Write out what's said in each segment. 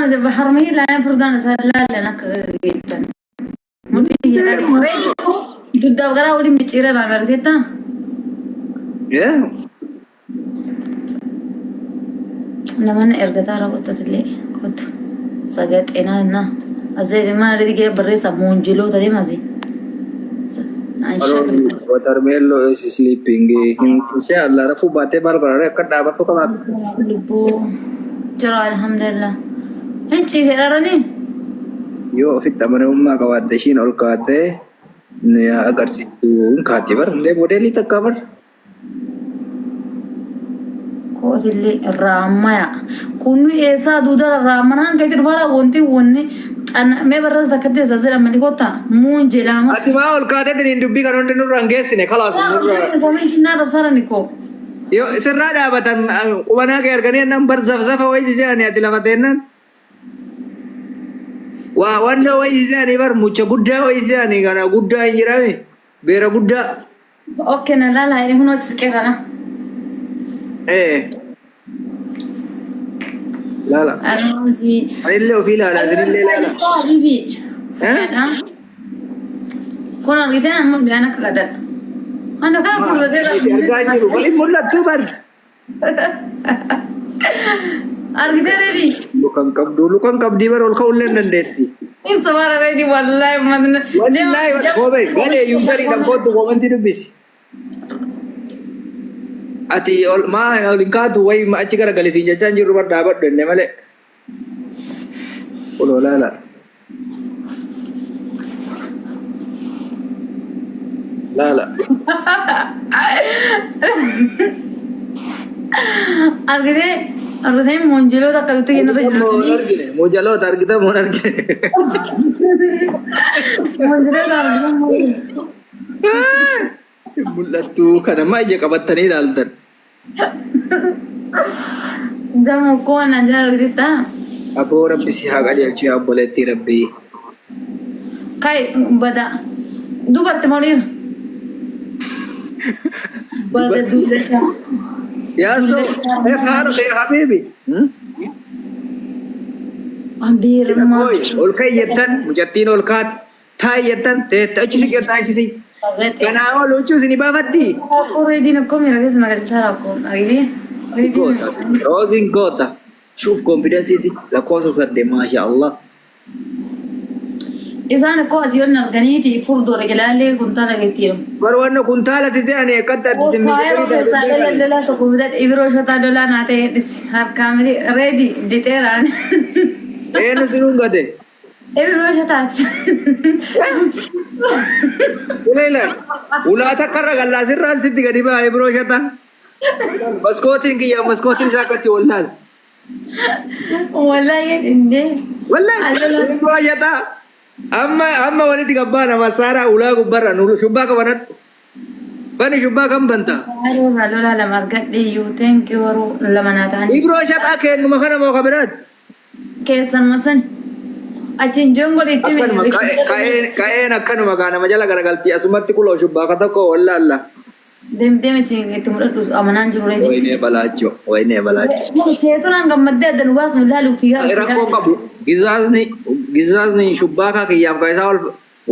Harma ilaalan furdaan isaa ilaalan akka gaggeessan. Mudhii ilaalan. Duddaaf garaa waliin micciiree raame argiteettaa? Yeah. Namana ergataa raawwattatillee kottu sagaxeenaa na asee mana rigee barreessa muunjiloota deemasi. Watermelon is sleeping. Inshallah rafuu baatee maal godha akka dhaabatu qabaatu. Lubbuu jira alhamdulillah. Hin ciisee dharanii. Yoo ofitti amanamummaa qabaatte ishiin ol kaatee ni agarsiistu hin kaatti bar illee moodeelii takka bar. Kootillee irraa ammaya. Kunni eessaa duudara irraa amman hanga itti dhufaadha wanti wanni mee barreessa takkatti eessaa jedha malee kottaa muun jedhama. Ati maa ol kaatee hin dubbii kan hundi nurra hin geessine kalaas nurra. Komentii naa rabsaara ni koo. Yoo sirraa dhaabatan qubanaa kee arganii jennaan bar zafzafa wayii si se'anii ati lafa teennaan. Waa wannoo wayii si se'anii bar mucha guddaa wayii si se'anii kana guddaa hin jiraame beera guddaa. Okay na laala inni hunoo achi siqeera na. Ee. Laala. Aroozii. Anillee ofii ilaala isinillee ilaala. Habibi. Eh? Kun argitee amma bishaan akka qadadha. Ana kana fuulduree Argaa jiru waliin mul'attuu bar. Argitee reedi. Lukan qabdu lukan qabdii bar ol ka'ullee hin dandeetti. Hin sobaara reedi wallaahi uummatni. Wallaahi koomee galee yuuzarii kan kootu koomantii dubbisi. Ati ol maa ol hin kaatu wayi achi gara galitiin jechaa hin jirru bar dhaabadhu jenne malee. Kunoo laala. Laala. Argitee argitee moonjiloota akka nuti kennu irra Argita moo hin jiru. argine? Mojaloota argita moo hin argine? Moonjiloota argitee. Mul'attu kana maa ija qabattanii ilaaltan? Jamu koo na jala argittaa. Aboo rabbi si haa qajeelchu yaa obboleettii rabbii. Kai bada dubarti moo dhiira? Bada dullacha. Yaa so eh haala kee habiibi. Biirma. Oi ol ka'i jettan mucattiin ol kaati taa'i jettan teette achi siqee achi siqee. Kanaa ol huccuu isin baafatti. Reediin akkoo miira keessa nagalchaa rakkoo argitee. Goota. Rooziin goota. Shuuf konfidensiisi lakkoofsa 8 maasha Allah. Isaan akkoo asii ol arganiiti furdoodha gilaalee kuntaala geettiiru. Bar wanna kuntaala ti se'anii akkatti ati isin Faayiroo miidhaganii keessaa taate lola lolaa tokko fudhadhe ibiroo shotaa lolaa naa ta'e dhis harkaa miti reedi lixeeraan. Eenyu si dhungate? Ibiroo shotaati. Uleela. Ulaa takka irra gallaasirraan sitti gadi ba'a ibiroo shata. Maskootiin kiyya maskootiin isaa akkatti wallaal. Wallahi indee. Wallahi ibiroo shata. Amma amma walitti gabbaana masaaraa ulaa gubbarra nu shubbaa qabanadhu. Bani shubbaa kam banta? Faayiroo irraa lolaa lama argadhe iyyuu thank you waruu lama naa ta'anii. Ibiroo shataa kennuma kana moo kabiraati? Keessanuma san. Achiin jongol itti Akkanuma ka'een akkanuma gaa nama jala garagalti asumatti kuloo shubbaa ka tokko wallaalla. Deem deem achiin itti mul'adhu amanaan jiru reedi. Waynee balaachoo waynee balaachoo. Seetunaan gammaddee adda nu baasnu ilaaluuf fiigaa Rakkoo qabu gizaasni gizaasni shubbaa kaa kiyyaaf ka isaa ol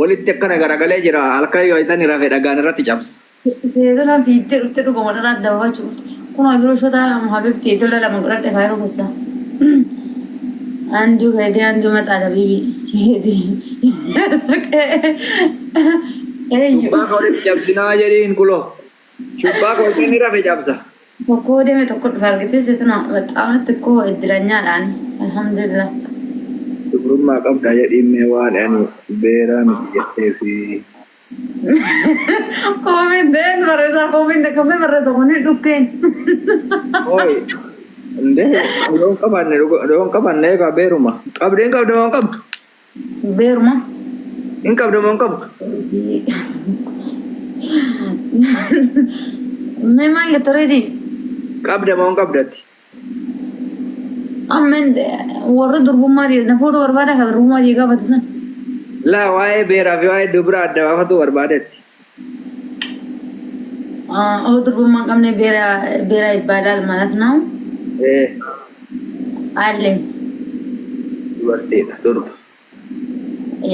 walitti akkana garagalee jira halkan yoo itani rafe dhagaan irratti cabsa. Seetunaan fiiddee dhuftee dhuguma dhala adda baafachuu dhufte. Kun biroo shota habibti dola lama godhadhe faayiroo keessaa. Andu hede andu maxaadha bibi. Hede. Eenyu. Shubbaa ka walitti cabsinaa jedhiin kuloo. Shubbaa ka walitti rafe cabsa. Tokko deeme tokko dhufe argitee seetuna baxaamatti xiqqoo iddilanyaadhaan alhamdulillah. Dubrummaa qabda jedhiin mee waan ani beeraa miti jettee fi. Comment eenyu barreessaa comment akkamii barreessa kuni dhukkeen. Oi. Ndee yoo qabanne yoo qabanne egaa beeruma. Qabdee hin qabdu moo hin qabdu? Beeruma. Hin qabdu moo hin qabdu? Mee maal jetta reedi? Qabda moo hin qabdatti? Amma warri durbummaa na fuudhuu barbaada ka durbummaa jee gaafatu sun. Laa waa'ee beeraa fi waa'ee dubraa adda baafatu barbaadetti. Oo durbummaa hin qabne beera beera ይባላል ማለት ነው። Ee. አለኝ። Dubartiidha durba.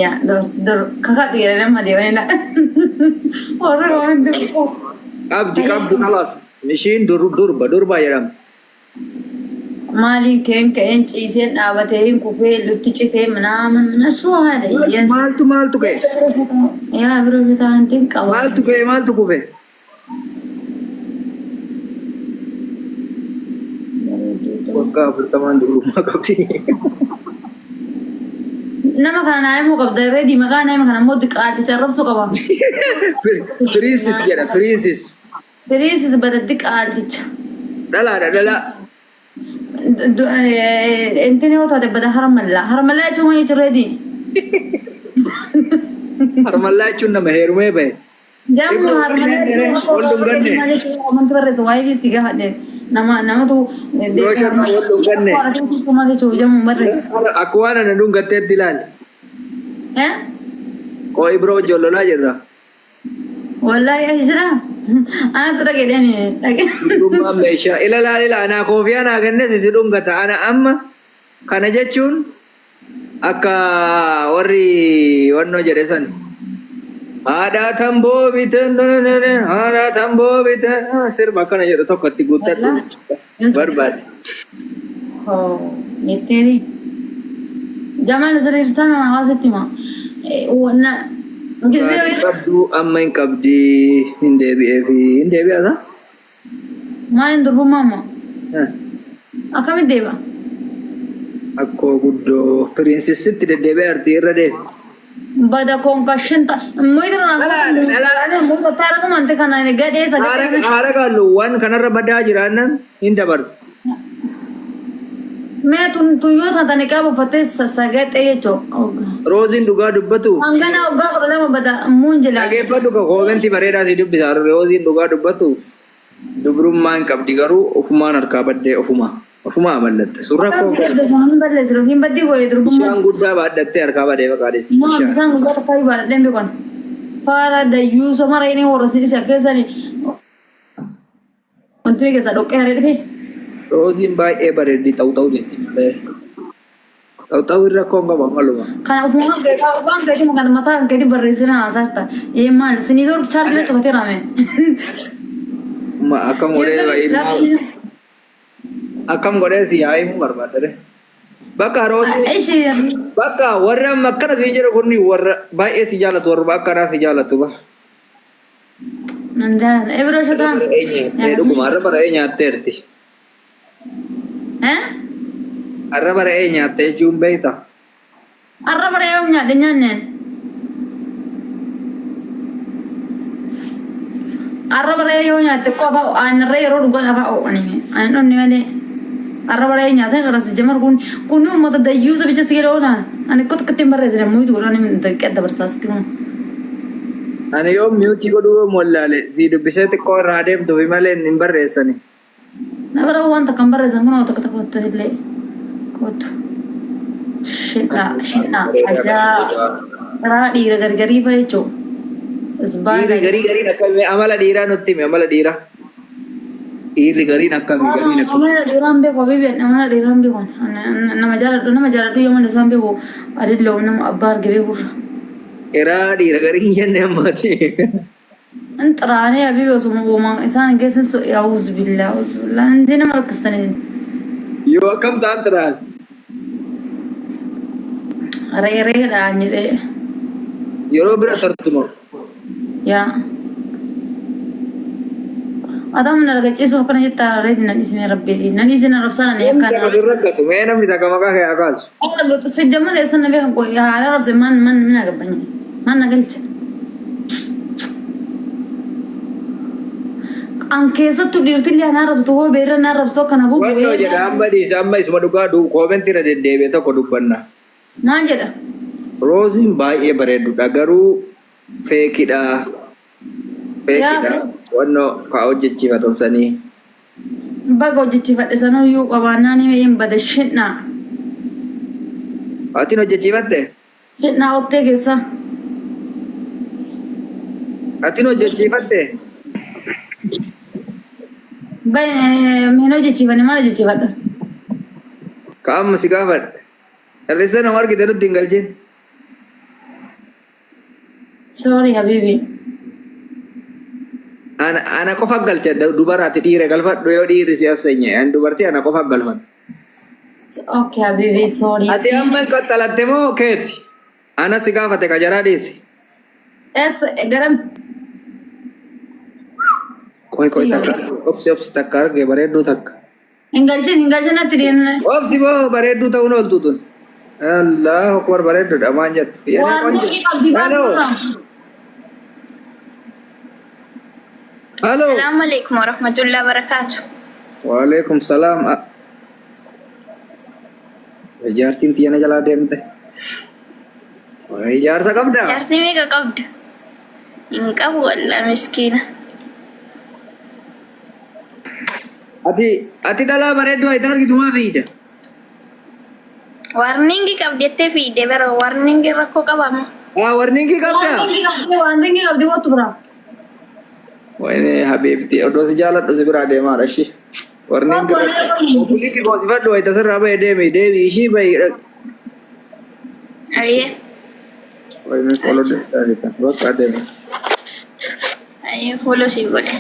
Yaa dur dur kakadhu jedhanii nama deemanii na. Warra koomenti. Qabdi qabdi kalaas. Ishiin durba durba jedhamti. Maaliin keen ka'een ciiseen dhaabatee hin kufee lutti citee minaamin mina shuu haadha hiyyeessa. Maaltu maaltu ka'e? Yaa bira bitaa hin qaba. Maaltu ka'e maaltu kufe? Waggaa 40n durbummaa qabdi. Nama kana naa himuu qabda reedii maqaa nama kana immoo diqaalticha arrabsuu qaba. Piriinsis jedha piriinsis. Piriinsis bada diqaalticha. Dhalaadha dhalaa. Intini yoo taate bada harmallaa. Harmallaa jechuun maal jechuun reedii? Harmallaa jechuun nama heerumee bahe. Jammu Ibro harmallaa wal dhunganne. Amanti barreessa waa'ee si gaafadhe. Nama namatu Yoo sharma wal dhunganne. Maal jechuun jammu barreessa. Akka waan ana dhungatteetti ilaali. Eh? Koo Ibro wajjin lolaa jirra. Wallahi as jira. Anatu dhaqee dhani dhaqee. Dubrummaan meeshaa. Ila laal ila anaa koofiyaa naa kennes si dhungata. Ana amma kana jechuun akka warri wannoo jedhe sani. Haadha tamboo bitan haadha tamboo bitan sirba akkana jedhu tokko itti guuttadhu barbaade. Oh, jetteeni. Jamal sirriirtaan hawaasatti hima. Na gisee Qabdu amma hin qabdi hin deebi'eefi hin deebi'ata. Maaliin durbummaa immoo? Akkamitti deebi'a? Akkoo guddoo pirinsisitti deddeebi'ee artii irra deebi. Bada konkashin ta. Muydra na tara kuma ante kana gadhee sagalee. Haara qaalluuwwan kanarra badaa jiraannan hin dabarsu. Mee tun tun yoo taatan niqaaba uffattee sagaxee jechuun. Rooziin dhugaa dubbatu. Hangana waggaa 12 bada muun jilaa. Dhageeffadhu ka koomentii bareedaa si dubbisa. Rooziin dhugaa dubbatu dubrummaa hin qabdi garuu ofumaan harkaa baddee ofumaa ofumaa amallatte. Sun rakkoo Akkam jedhu osoo hin balleessu hin baddii gooye durbummaa. Bishaan guddaa baadhattee harkaa badee baqaadheessi. Maa Bishaan. bishaan guddaa takkaa iyyuu baadhadheen beekan. Faara dayyuusa mara inni warra si isa keessani wanti keessa dhoqqee haree dhufee. Rooziin baay'ee bareeddi xawu xawu jetti malee. Xawu xawu irra rakkoo hin qabu amaluma. Kana ofumaan keetaa waan keetii kan mataa kan keetii barreessina haasarta. Ee maal sinii tor chaarjii na cufatee raame. Ma akkam godhee baay'ee akkam godhee si haa himuu barbaadde. Bakka roozii Ishi bakka warra amma akkana siin jedhu kun warra baay'ee si jaalatu warra akkanaa si jaalatu ba. Nan jaalladha. Ibro shataa. Dhuguma arraba re'ee nyaatteerti. Eh? Arraba re'ee nyaatte jechuun beektaa? Arraba re'ee yoom nyaadhe nyaanneen? Arraba re'ee yoo nyaatte koo afaa aannan re'ee yeroo dhugan afaa ho'ani. Ani dhonni malee. Arraba re'ee nyaatee karas jamar kun kun uummata dayyuusa bicha si jedhu oolaa. Ani koo tokkotti hin barreessine muyitu godhan hin daqiiqa dabarsaa sitti kun. Ani yoom mute godhuu yoom wallaale sii dubbisee xiqqoo irraa deemtuufi malee hin barreessani. Na bira waan takka hin barreessan kun tokko tokko kottu illee kottu. Shidhaa shidhaa ajaa karaa dhiira gargarii fa'a jechuun. Dhiirri garii gariin akkamii amala dhiiraa nutti himi amala dhiiraa. Dhiirri gariin akkamii gariin akkamii. Amala dhiiraan beeku habibi amala dhiiraan beeku nama jaaladhu nama jaaladhu yoo amala isaan beeku adilloo nama abbaa arge beekurra. Eraa dhiira garii hin jenne ammaati. In xiraanee habibi osuma uumaa isaan geessan so auzu billah auzu billah indee nama rakkistan isin. Yoo akkam ta'an xiraan. Re'ee re'eedhaan jedhee. Yeroo bira tartuma. Yaa. Atam na argachiisuuf akkana jettaa reedi nan dhiisne rabbii nan dhiisne na rabsaa nan Namni yakkaan. takka sin rakkatu mee namni takka maqaa kee haa kaasu. Argatu sijjamma eessa na beekan qoy haala rabse man man mina gabbanye man na galcha. An keessattuu dhiirtillee ana arrabsitu hoo beerra na arrabsitu akkana Wannoo bubu'ee. jedha amma dhiisa amma isuma dhugaa koomentii irra deddeebi'e tokko dubbanna. Maal jedha? Rooziin baay'ee bareeddudha garuu feekidha. Feekidha. Wannoo kaa hojjechiifatan sanii. Baga hojjechiifadhe sanuyyuu qabaannaan hime hin bade shidhaa. Atiin hojjechiifatte? Shidhaa ottee keessa. Atiin hojjechiifatte? Hin hojjechiifanne maal hojjechiifadha? Ka amma si gaafadhe. Callisee nama argite nutti hin galchin. Sorry habibi. Ana qofa galcha dubaraati dhiira galfadhu yoo dhiirri si aseenye an dubartii ana qofa galfadhu. Okay habibi, sorry. Ati amma qaxxalatte moo keeti? Ana si gaafate ka jaraa dhiisi. Es garam. Qoy qoy takka obsi obsi takka arge bareedduu takka. Hin galchin, hin galchin natti deemne. Obsi boo bareedduu ta'uun ooltu tun. Allahu akbar bareedduudha maan jettu. Waan inni qabdi Hello. baasuu. Hello. Assalamu alaikum warahmatullahi wabarakatuh. Waalaikum salaam. Ijaartiin tiyya na jalaa deemte. Ijaarsa qabdaa? Jaartii meeqa qabda? Hin qabu wallah miskiina. Ati dhalaa bareedduu ayita argitu maa fiida? Warningi qabdi jettee fiide bara warningi rakkoo qabama. Ah, warningii qabdaa? Waan inni qabdi kootu bira. Wayne habiibti odoo si jaaladhu si biraa deemaadha ishii. Warningi irratti. Obboleetti goosifadhu wayita sirraa bahee deemi deemi ishii bahee dhaqi. Ayyee. Wayne follow deemtaa bakka deemi. Ayyee follow siif godhe.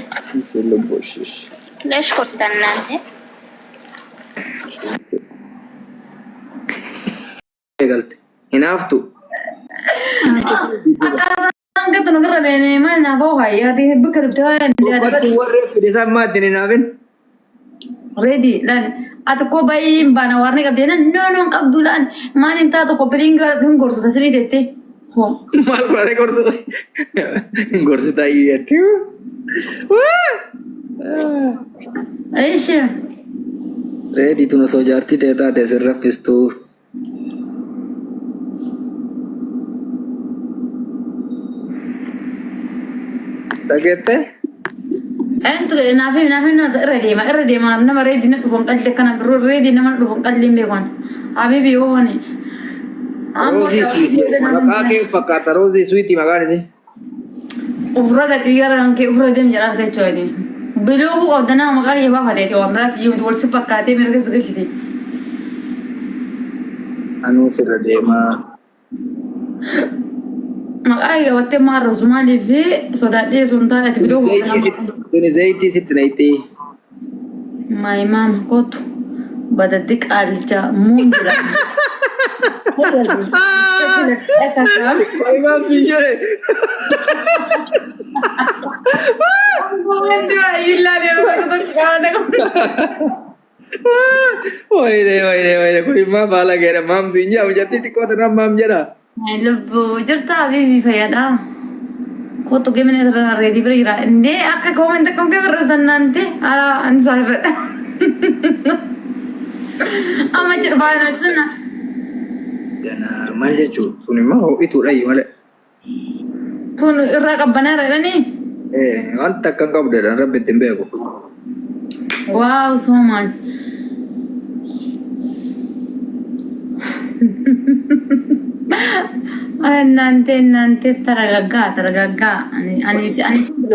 Lubbuu ishii. Leesh kolfitan naante. Eegalte. Hinaaftu. Akkaataan gatu nu garra beene maal naaf hoo hayyaati bakka dhuftee waan Uffatti warri fide san maatti hin hinaafin. Ready lan ati koo baay'ee hin baana warni qabdi nan no no hin qabdu lan maal hin taatu koppiliin hin gorsita sirrii tettee. Hoo. Maal godhanii gorsu? Hin gorsitaa iyyuu jetti. Ishi. Reedii tun osoo jaartii ta'e taate sin raffistuu. Dhageette? Entu jedhe naaf himi naaf himi naaf irra deema irra deema nama reedii na dhufuun qalli akkana biroo reedii nama dhufuun qalli hin beekan. Habibi yoo hani. Roozii swiitii. Maqaa kee fakkaata roozii swiitii maqaan isii. Ufra gadii gara kan kee ufra deem jedhaa jechuudha. Bilooguu qabda nama maqaa kee baafateeti waan biraatti iyyuu wal si fakkaatee mirga si galchiti. Anuu sirra deemaa. Maqaa kee qabattee maal rosu maaliif sodaadhee sun taane ati bilooguu qabda nama. Tuni zayitii sitti naqxii. My mom kootu badaddi qaalicha muun jedha. Maal biyyore? Wayne wayne wayne kun immoo baala geedha maam siin jedhamu jettii xiqqoo tanaan maam jedha. Lubbuu jirta habibi fayyaadha. Kootu gemina irra reedii bira jira. Indee akka comment akkam kee barreessan naante ara ani saalfadha. Amma jedhu baay'ee sunna. Ganaa maal jechuun sun immoo ho'ituudha iyyuu malee. Tun irraa qabbanaa irra jedhanii. Ee wanta akka hin qabdu jedhan rabbi ittiin beeku. Wow, so much. እናንተ እናንተ ተረጋጋ ተረጋጋ። ani ani si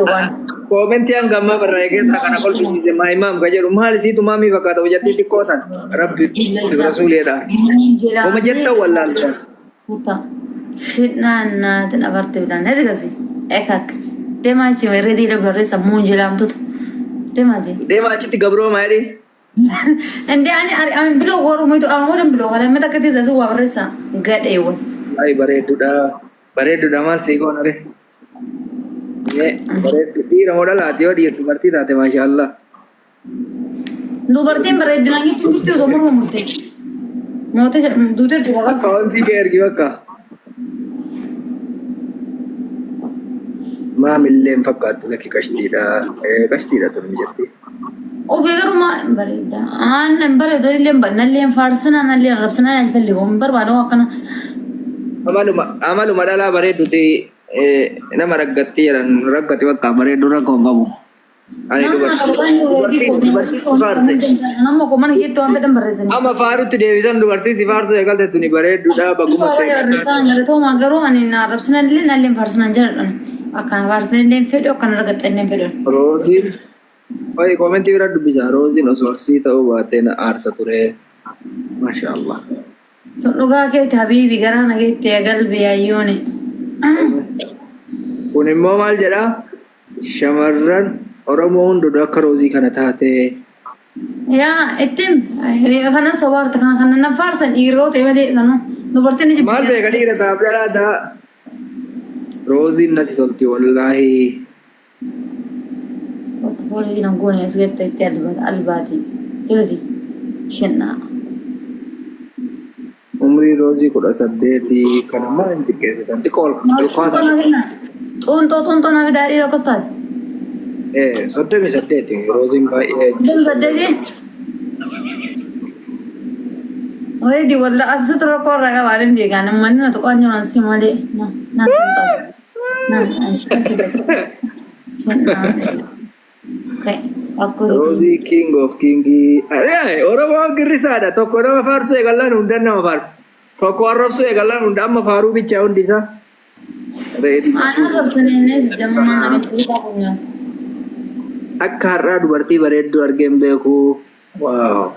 waan Koomentii hanga ammaa barraa'e keessaa kana kolfisiise maayimaam ka jedhu maal isiitu maamii fakkaata hojjattii xiqqoo tan rabbi rasuuleedha. Koma jettan wallaaltan. Fidnaa abarti bilaan ergasi ekak deemaa achi reedii barreessa muun jedhamtutu deemaa achi. Deema achitti gabroomaa jedhiin. Indee ani ani biloo warra amma wadan biloo kana mata akkatti isa waa barreessa gadheewwan. Ay bareedduudha. Bareedduudha maal sii goona re. Bareeddu dhiira moo dhalaati yoo dhiirtu dubartii taate maashaallah. Dubartiin bareeddinaan jechuun jirti osoo morma murte. Mootee duuteerti qabsa. Akkaawwantii kee ergi bakka. Maamillee hin fakkaattu lakki qashtiidha. Qashtiidha tun jetti. Ofii garuu maa bareedda. Aan hin bareedu illee nallee hin faarsinaa nallee hin rabsinaa hin hin barbaadu akkana. Amaluma amaluma dhalaa bareedduti nama raggatti jedhan raggati bakka bareeddu rakkoo hin qabu. Ani dubartii dubartii si faarse. Nama koo mana keetti waan fedhan barreessanii. Amma faarutti deebisan dubartii si faarsu eegalte tuni bareedduudha bagguma ta'e. Barreessan galatoomaa garuu ani na rabsinan illee nallee hin faarsinan jedhan. Akkana faarsinan illee hin fedhu akkana ragaxxan illee hin fedhu. Rooziin Oye, koomentii bira dubbisa. Rooziin osoo arsii ta'uu baattee na aarsa ture. Maasha Allah. Sun dhugaa keeti habiibi garaa na geette yaa galbi yaayyoone. Kun immoo maal jedhaa? Shamarran Oromoo hunduu akka Roozii kana taatee. Yaa ittiin kanan sobaarta kana kana na faarsan dhiiroo ta'e malee sanuu dubartiin ni Maal beeka dhiira taaf dhalaa ta'a. Rooziin natti tolti wallaahi. Portfolio nan goone as garte itti albaati. Tibasi shennaa. Umrii Roozii 18 kana maal hin xiqqeessitan? Xiqqoo ol ol kaasaa. Xuunxoo xuunxoo na fidaa dhiira akkas taate. 38 Rooziin baay'ee. 38. Reedi walla ati situ rakkoo irraa qabaa hin beekan manni na tuqaan jiran si malee. Na na na na. Roozii king of kingii. Oromoon girrisaadha. Tokko nama faarsuu eegallaan hundaan nama faarsa. Tokko arrabsuu eegallaan hunda amma faaruu bichaa hundi isaa. Reedi. Aanaa rabsaneenis jammaa nama. Akka har'aa dubartii bareedduu argeen beeku. Wow.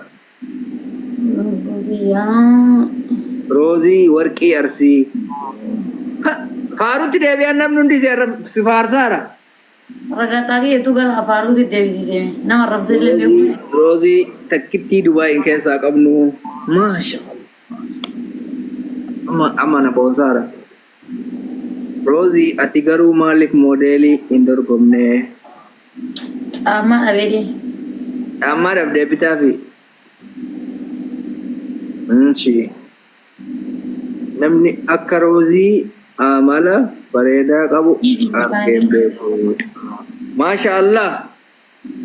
Roozii warqii Arsii. Faarutti deebi'an namni hundi si faarsaara. Ragaxaa kiyyatuu gara afaaruutti deebisiisee nama arrabsee illee beeku. Roozii takkittii Dubaayin keessaa qabnu. Maasha Allah. Amma amma na boonsaara. Roozii ati garuu maaliif moodeelii hin dorgomne? Caammaa dhabee. Caammaa dhabdee bitaafi. Inshi. Namni akka Roozii amala bareedaa qabu argeen beeku. Maasha Allah.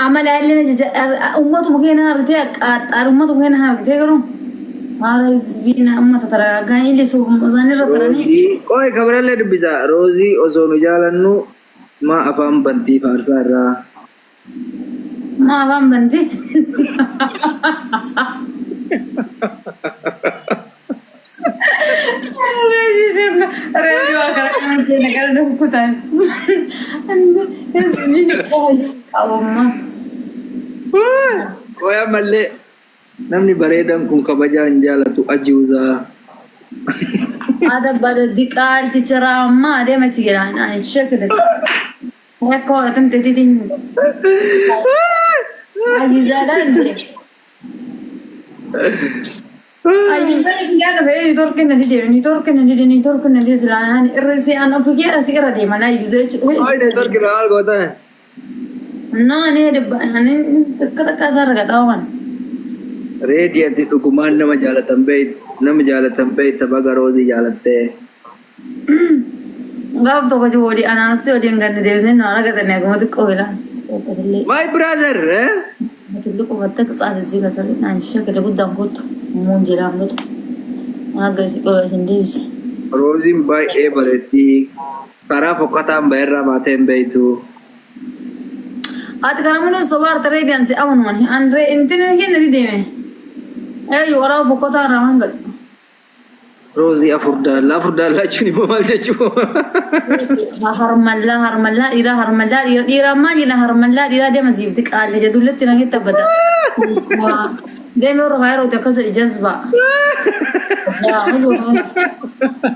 Amala illee uummatuma keenya argitee qaxxaar uummatuma keenya argitee garuu haara hizbiin uummata taraagaa illee isaan irra taranii. Roozii qoy kabarallee dubbisa. Roozii osoo nu jaalannu maa afaan bantii faarsaa irraa. Maa afaan bantii? Reebi waa karaa kana keenya gara dhukkutан. Hizbiin qabummaa. Qoy ammallee namni bareedan kun kabajaa hin jaalatu ajuuzaa. Ada bada diqaalticha raammaa adeema achi jedhaan ani shakila. Akka horatan teetiitiin ajuuzaadhaan deema. Ajuuzaan kiyyaa dhufee niitoorkii na dide niitoorkii na dide niitoorkii na dide silaa irra si an ofi kee asii irra deema na ajuuza jechuudha. Qoy network irraa maal goota? No ani ani takka takka isaa argata waan. Reedi ati dhugumaan nama jaalatan beeyt nama jaalatan beeyta baga Roozii jaalattee. Gaaf tokko si walii anaasii waliin ganni deebisnee nu argatanii akkuma xiqqoo ilaa. My brother eh? ትልቁ መጠቅ ጻፍ እዚህ ጋር አንሸክለ ጉዳን ኮቱ ሙን ጀላምቱ አገስ ቆለስ እንደብስ Rooziin baay'ee bareeddii. Karaa fokkataan ba'erraa baatee hin beeytu. Ati karamunu sobaar taree dianse amanuman andre intin hin dideme ay wara fokota raman gal Roozii afur daallaa afur daallaa jechuun immoo maal jechuu? Harmallaa harmallaa dhiiraa harmallaa dhiira dhiiraa maal jedha harmallaa dhiiraa deema siifti qaalle jedhullatti na keetta bada. Deeme warra kaayiroo akkas jazba.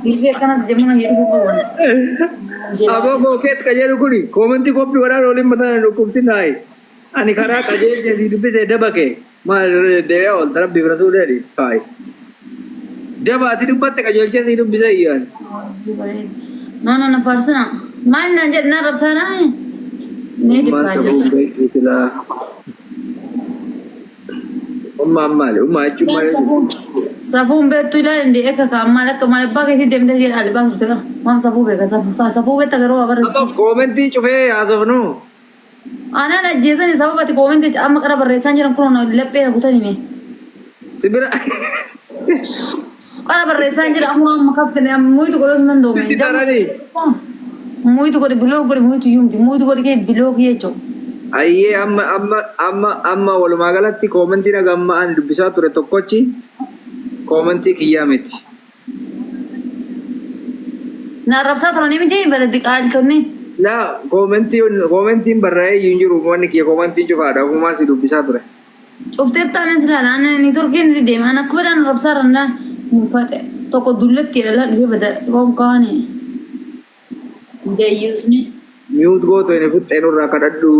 Dhiirri akkanas jemuna jedhu qaban. Aboo bookeet ka jedhu kuni koomentii koppii godhaan waliin mataa na dhukkubsinaayi. Ani karaa qajeelchee si dubbisee daba kee maal deebi'ee oolta rabbi bira suudheedhi faayi. Daba ati dubbatte qajeelchee si dubbisee iyyaan. No no no farsina. Maal naan jedhe na rabsaanaa? Mee Ummaan dhibbaa safuun beekti silaa. Ummaan maali? Ummaa jechuun maali? Safuun beektu ilaalan dee'ee kakaa maal akka maal abbaa keetii deemtee jedha albaa turte kana. Waan safuu beeka safuu safuu beekta garuu waa barreessu. Amma koomentii cufee haasofnu. Anaan ajjeesani sababa ati koomentii amma qara barreessaan jiran kun laphee na kutani mee. Sibira. Qara barreessaan jira amma amma kaffine muyitu godhatu nan doome. Sitti taranii. Muyitu godhe biloo godhe muyitu yumti muyitu godhe kee biloo kiyya jechuudha. Ayyee amma amma amma amma walumaa galatti koomentiin haga amma ani dubbisaa ture tokkochi koomentii kiyyaa miti. Na arrabsaa turanii miti baladi qaaltonni. Laa koomentiin barraa'ee iyyuu hin jiru wanni kiyya koomentiin cufaadha ofumaa si dubbisaa ture. Cufteef taanaan si ilaala ani niitoorkiin ni deema ani akka fedhan arrabsaa irra Uffate tokko dullatti dhala dhufee bada konkaani. Dayyuusni. Mute gootu inni fixxee nurraa kadhadhu.